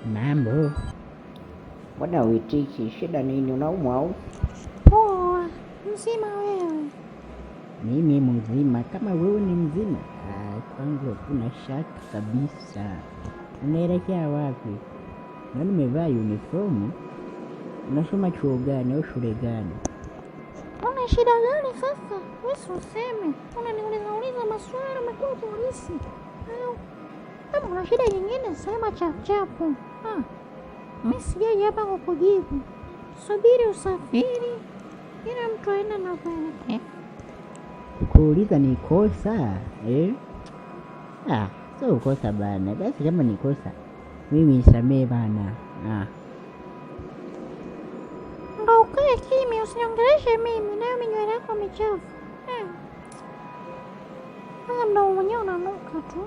Mambo, mbona uitiki? Shida nini? Unaumwa au? Poa, mzima wewe? Mimi mzima kama wewe ni mzima. Ah, kwangu hakuna shaka kabisa. Unaelekea wapi? Na nimevaa uniformu. Unasoma chuo gani au shule gani? Una shida gani sasa? Wewe si useme, unaniuliza uliza maswali, umekuwa polisi au? Kama una shida nyingine sema chapchapu. Ah, mi sijaji hapa kukujibu. Subiri usafiri, kila mtu aende na kuelekea. Kuuliza ni kosa eh? Ah, sio kosa bana. Basi kama ni kosa, mimi nisamee bana. Ah, Ndo ukae kimya, usiniongeleshe mimi, nayo minywele yako michafu. Eh. Kwanza mdomo mwenyewe unanuka tu,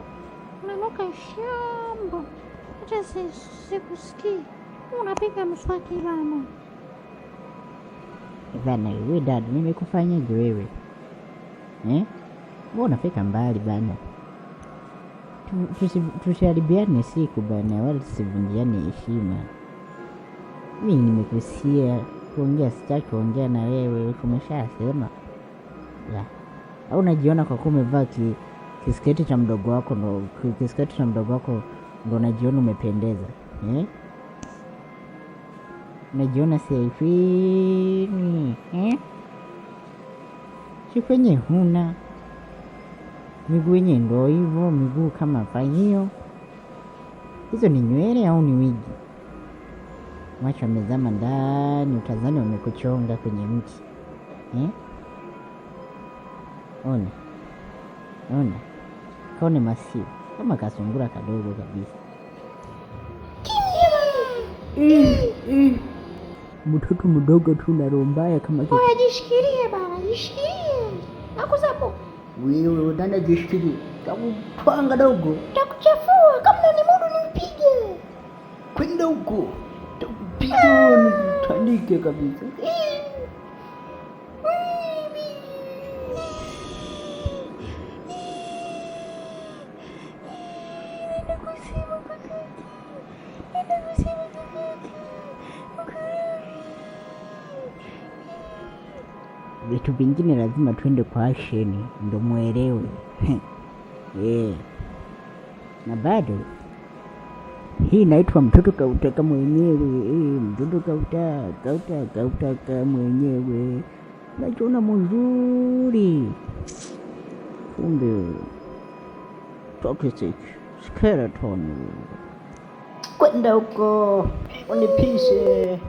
unanuka shambo, hata sikusikii. Unapiga mswaki bana. Bana wewe dada, nimekufanyaje wewe eh? Mbona unafika mbali bana? Tusiharibiane siku bana, wala tusivunjiane heshima. Mi nimekusia kuongea, sitaki kuongea na wewe, tumeshasema. Ya. Au unajiona kwa kuwa umevaa kisketi cha mdogo wako ndo kisketi cha mdogo wako ndo unajiona umependeza eh? Unajiona selfie eh? Si kwenye huna miguu yenyewe ndo hivyo, miguu kama fanyio. Hizo ni nywele au ni wigi? Macho amezama ndani, utazani wamekuchonga kwenye mti eh? Ona, ona, kaone masio kama kasungura kadogo kabisa. Mtoto mdogo tu na roho mbaya kama Oya, jishikilie bana, jishikilie. Nakuzapo wewe dada, jishikilie, takutwanga dogo, takuchafua kama ni mudu nimpige. Kwenda huko takupiga nikutandike kabisa. Vitu vingine lazima twende kwa action ndo mwelewe. Yeah. Na bado hii inaitwa mtoto kautaka mwenyewe. Mtoto kautaka mwenyewe, unajiona mzuri, kumbe toxic skeleton. Kwenda huko unipishe.